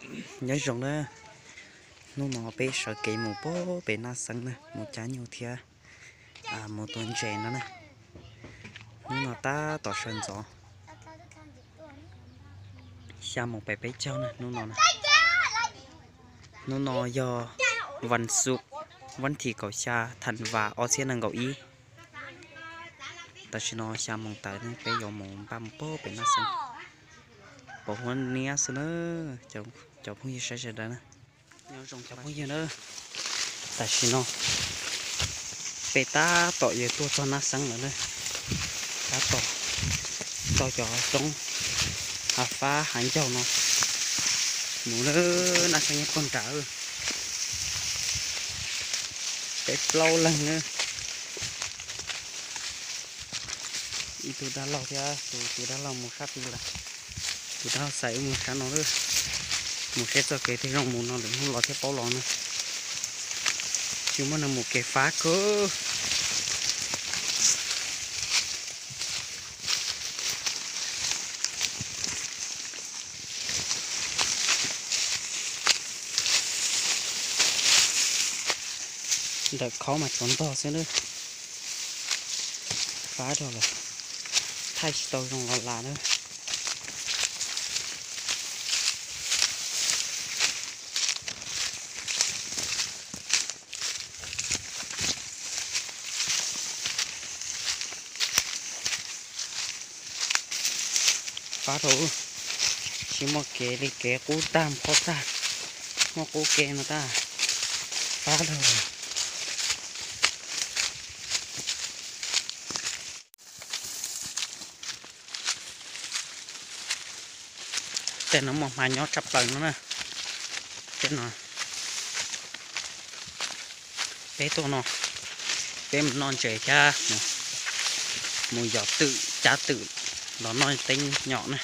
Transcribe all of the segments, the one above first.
Nyob zoo na, hnub no peb sawv kev mus pem Naj Xeeb na, mus cab nyuj thiab mus tua ntses no na. Hnub no tab tom sawv ntxov, xya moos peb caug na hnub no na. Hnub no yog vas xuv, vas thib kaum xya thav vas ob txhiab nees nkaum ib. Tam sim no xya moos tawm peb yuav mus npaj mus pem Naj Xeeb, pom huab niab xwb na, cov phooj ywg sawv daws na. Nyob zoo cov phooj ywg na, tam sim no peb tab tom yuav tuaj txog Naj Xeeb lawm na, tab tom taug cov roob hav fab hav ncaug no mus na. Naj Xeeb nyob puag nrad, peb plaub leeg na. Ib tug dab laug thiab tus, tus dab laug mus sab tid lawm, tus dab laug xaiv wb mus sab no lawm. Mus seb txoj kev twg zoo mus no lwm hnub los thiaj paub los na. Tsis muaj neeg mus kev fab kawg. Ntawm khov mas tsuas ntog xwb na. Fab dhau lawm, thaij tsis tau zoo los lam na. Fab dhau, tsis muaj kev li, kev qub tag qub tag, muaj qub kev no tag, fab dhau lawm. Tej no muaj hma nyob tshaj plaws no na. Tej no, peb tuaj no, peb mus noj ntses thiab mus yos twm cab twm los noj teeb nyom na.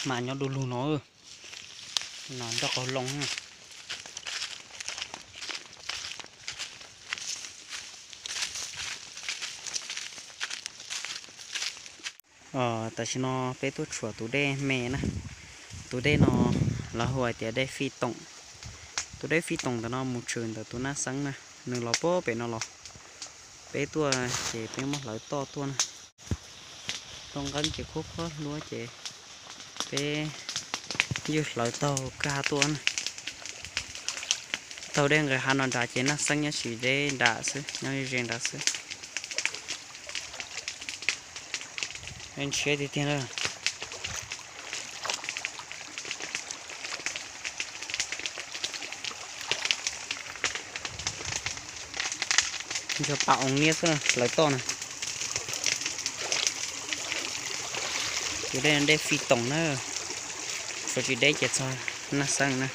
Hma nyob du lug no, no nroj qaug loo. Tam sim no peb tuaj tshuam tus dej me na. Tus dej no lawv hu hais tias dej Fij Toom. Tus dej Fij Toom ntawm no mus tshwm ntawm tus Naj Xeeb na, nws los puag pem no los. Peb tuaj ces peb muab hlawv toj tuaj na. Rau nqeeb ces khuab khuab hlua ces peb ywj hlawv taug kag tuaj na. Taug dej nqes hav no nrad ces Naj Xeeb nyob tsis deb nrad xwb, nyob ze nrad xwb. Ntshiab tiag tiag na. Ntshe pam oo niab xwb hlawv toj na. Tus dej no dej Fij Toom na, suav tsis deb ces txog Naj Xeeb na.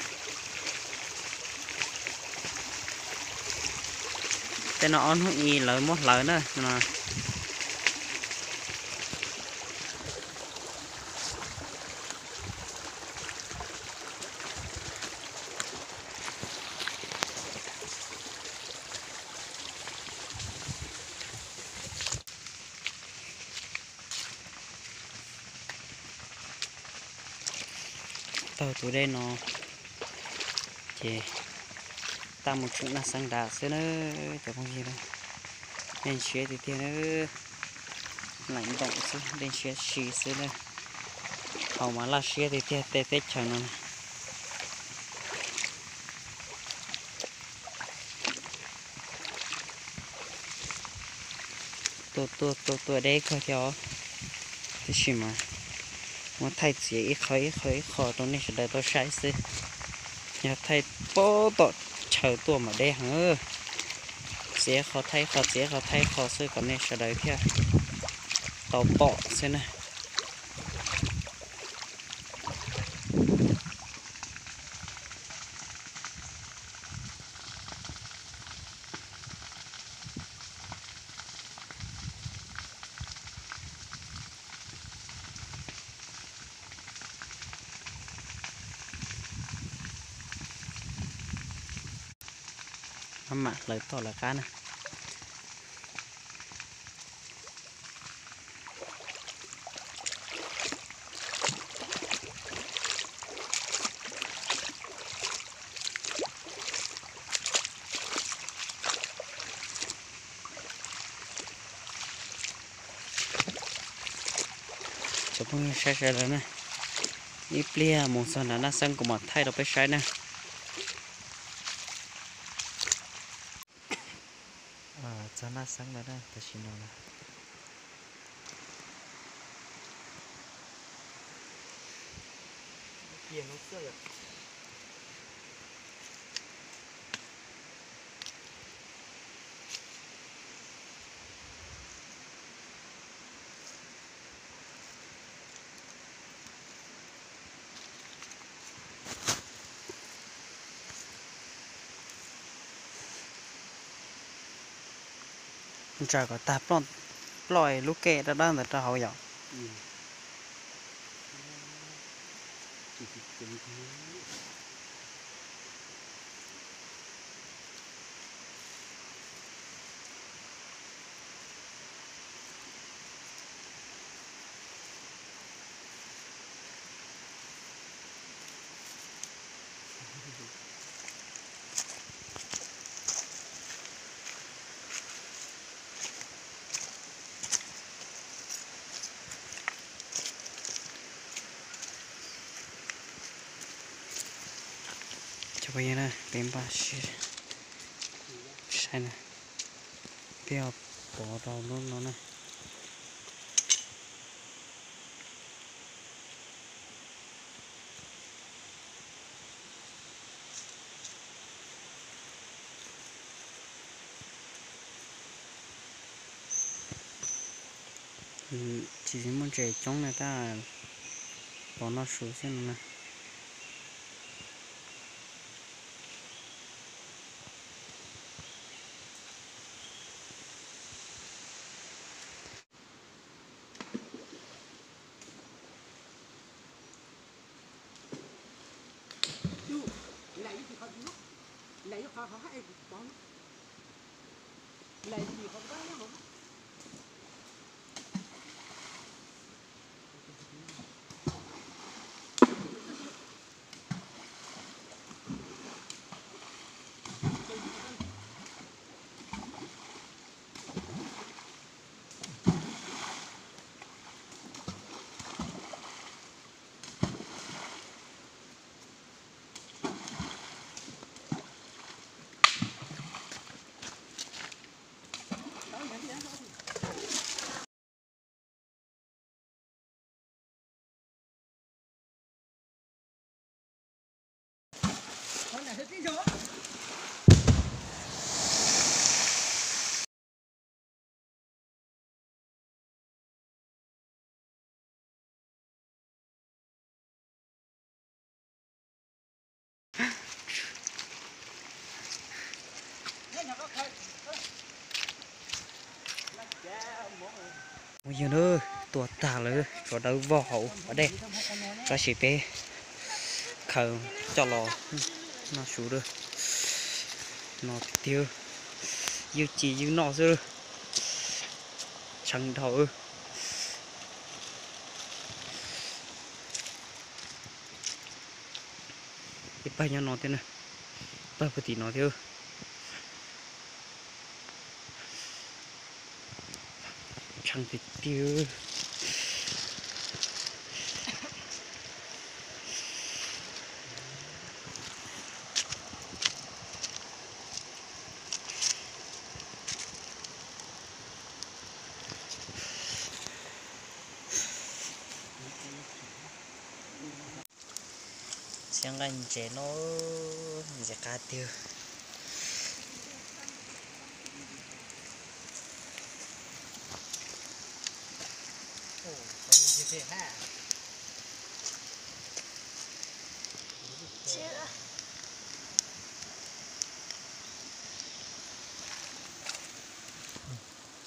Tej no ob hnub ib lawv muab hlawv na no. Taug tus dej no ces tab mus tshwm Naj Xeeb nrad xwb na cov phooj ywg. Dej ntshiab tiag tiag na, laim ntoom xwb, dej ntshiab si xwb na. Haus mas laj siab tiag tiag tej teb chaws no. Tuaj tuaj tuaj tuaj deb kawg thiab os, tab sis mas muab thaij txiav ib qho ib qho ib qho rau nej sawv daws tau saib xwb. Yog thaij puag tom chaw tuaj mas deb heev, txiav qho thaij qho, txiav qho thaij qho xwb kom nej sawv daws thiaj tau pom xwb na. Mam lawv toj lawv qab na. Cov phooj ywg saib saib lawm na, ib pliag mus txog nram Naj Xeeb kuv mam thaij rau peb saib na. Txog Naj Xeeb lawm na, tam sim no na. Ntsaws kom tag ploj lub kej dawb dawb ntawd rau hauv yom. Cov phooj ywg na, peb npaj siab saib na, peb ho pov rau lub no na. Tsis muaj ntses coob na, tab pov noj su xwb no na. Phooj ywg na, tua tag lawm, tshuav dawb vog hauv pas dej, tab sis peb khaws coj los noj su lawm. No tiag, ywj ci ywj noj xwb, tshee dhau. Ib pawg nyob no thiab na, pawg puag tim no thiab. Tshee tiag tiag. Txhiab nqaij ntses no, ntses qab tiag.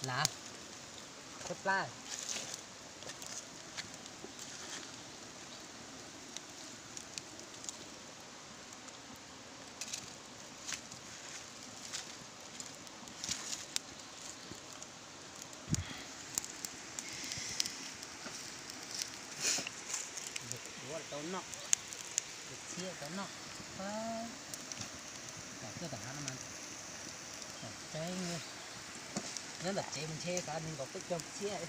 Lav, thawj plab. Tau noj, tus txhiab tau noj. Tom tuaj tom hav no mas tom tseeb, nyob ntawm tsev mus ntshe xav nees nkaum peb caug txhiab.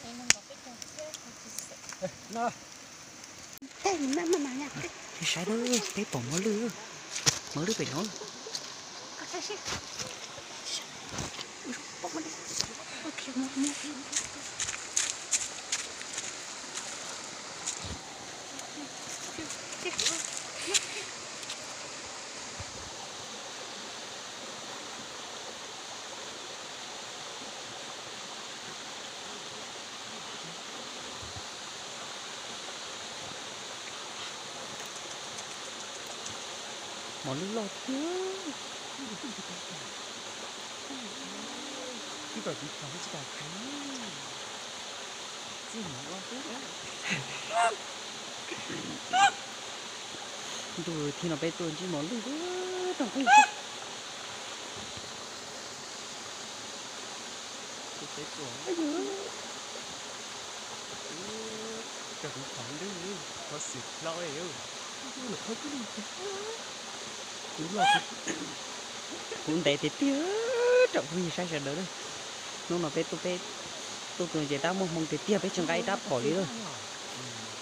Saib na, peb pom mos lwj, mos lwj pem no. Mos lwj loj thiab. Ntuj thiab no peb tuaj ntsib mos lwj rau qij. Kuv ntev tiag tiag, tsoom phooj ywg saib sawv daws. Hnub no peb tuaj, peb tuaj tus ces tab muaj hmoo tiag tiag, peb tsis nqa ib rab phom li lawm.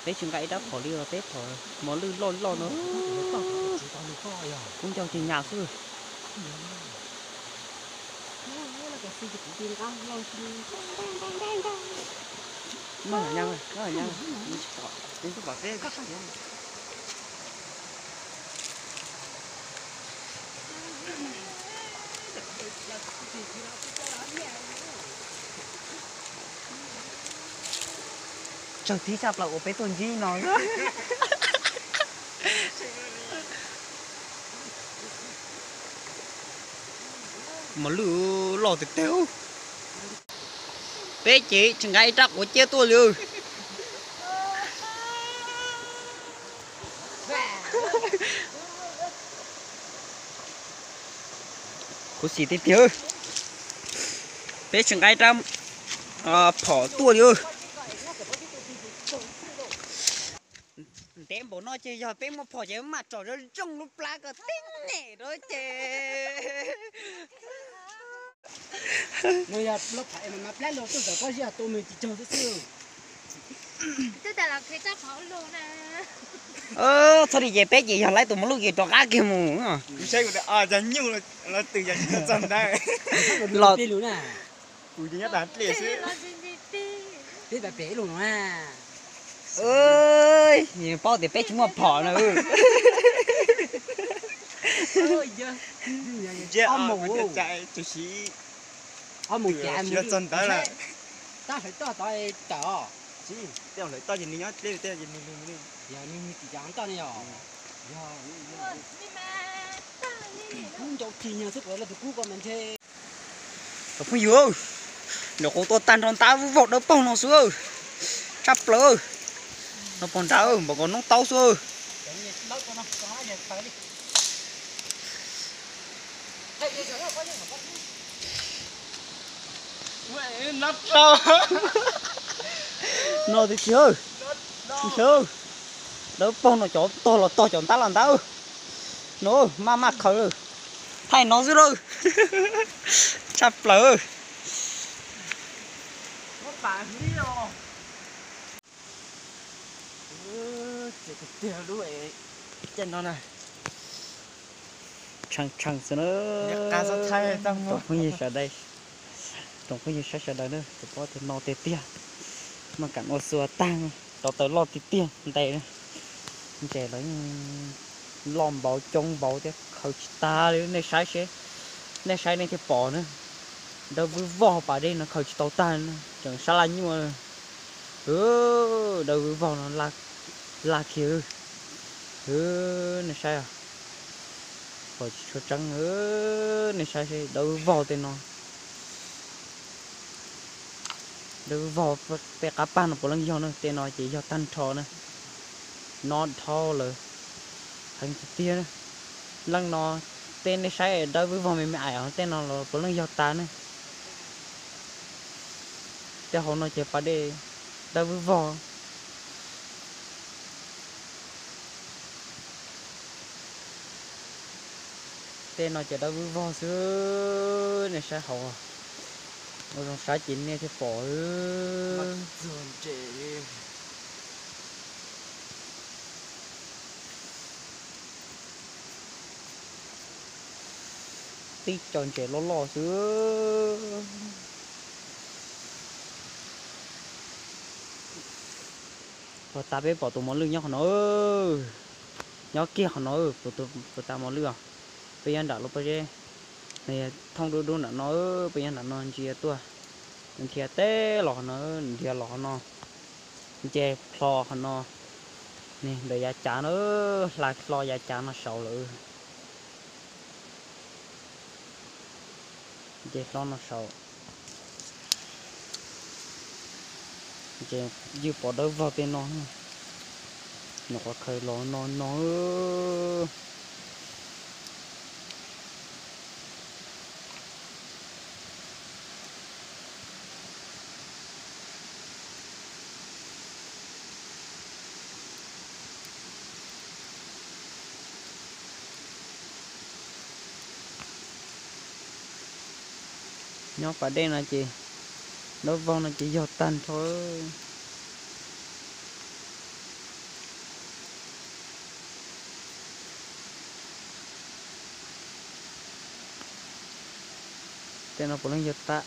Peb tsis nqa ib rab phom li os, peb phom mos lwj loj loj no. Kub ncauj ceg nyas xwb. Tsawg thib tshaj plaws uas peb tuaj ntsib no. Mos lwj loj tiag tiag. Peb ces tsis nqa ib rab quav ciab tuaj li. Khuv xim tiag tiag. Peb tsis nqa ib rab phom tuaj li. Ntev npaum no ces yog peb muaj phom ces maj tsom zoo zoo lub plab kom tib nem rau ces. Txhob li ces peb ces yog lawv tus mos lwj ces rov qab kiag mus. Los paub tias peb tsis muaj phom na. Tab hlawv toj tod tawm os. Yog nws tim cov toj ne yog. Kub ncau cig nyag xwb, kuv los tus kub ko mas ntshe. Cov phooj ywg, nram qub tuaj tag nrho ntab vog dawb paug no xwb. Tshaj plaws. No pog nrad npaum nkaus noob taub xwb. No tiag tiag. Dawb paug no cov tog los tog cov ntab los ntab. No maj maj khaws. Thaij no xwb lawm. Tshaj plaws. Tiag lub caij no na. Tshee tshee xwb na. Tsoom phooj ywg sawv daws, tsoom phooj ywg saib sawv daws na, tsis paub tias no tiag tiag. Maj kam ua xua tag, rau taws loj tiag tiag ntes. Ntses los yeej loj npaum coob npaum thiab, khaws tsis tag li. Nej saib seb, nej saib nej thiaj pom na. Dawb vwb vog pas dej no khaws tsis tau tag, tseem sab laj nyuaj. Dawb vwb vog no laj kiag. Nej saib, pom tsis tshua tseeb. Nej saib seb, dawb vwb vog tej no. Dawb vwb vog tej qab pag no puav leej yog na, tej no ces yog tag nrho na. No dhau lawm, heev tiag tiag na. Leej no, tej nej saib dawb vwb vog me me ais, tej no los puav leej yog tas ne. Tej hauv no ces pas dej dawb vwb vog. Tej no ces dawb vog xwb, nej saib hauv, ua zoo saib ces nej thiaj pom. Tib co ntses loj loj xwb. Puag ta peb pom tus mos lwj nyob qhov no, nyob kiag qhov no, puag ta mos lwj os. Peb nyob nram lub pob zeb, thoob dub dub nram no, peb nyob nram no ntsia tuaj, nrhiav teb los qhov no, nrhiav los qhov no, nce hlo qhov no, ntawm yav cav no, hla hlo yav cav no saud lawm. Nce hlo no saud, ces ywj pom dawb vog tej no, nyuam qhuav khaws los no no. Nyob pas dej no ces dawb vog no ces yog tag nrho. Tej no puav leej yog tag.